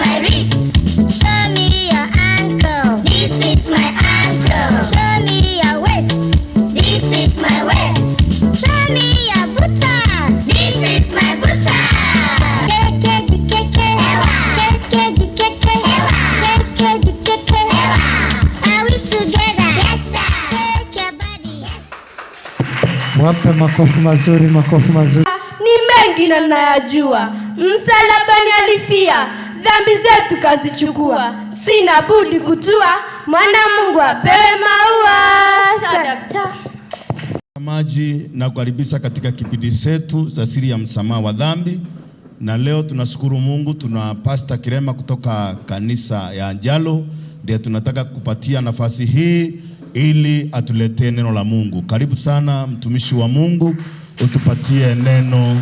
my wrist. Show me your ankle. This is my ankle. Show me your waist. This is my waist. Show me your buttocks. This is my buttocks. Keke jikeke. Keke jikeke. Keke jikeke. Are we together? Yes, sir. Shake your body. Wape makofi mazuri, makofi mazuri. Ni mengi na nayajua, msalabani alifia, dhambi zetu kazichukua. Sina budi kutua, mwana Mungu apewe maua. Sadakta. Maji na kukaribisha katika kipindi chetu za siri ya msamaha wa dhambi, na leo tunashukuru Mungu, tuna Pastor Kirema kutoka kanisa ya Njalo, ndiye tunataka kupatia nafasi hii ili atuletee neno la Mungu. Karibu sana mtumishi wa Mungu, utupatie neno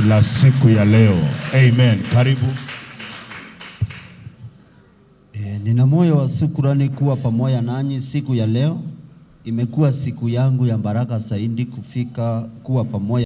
la siku ya leo. Amen. Karibu. Nina moyo wa shukrani kuwa pamoja nanyi siku ya leo. Imekuwa siku yangu ya baraka zaidi kufika kuwa pamoja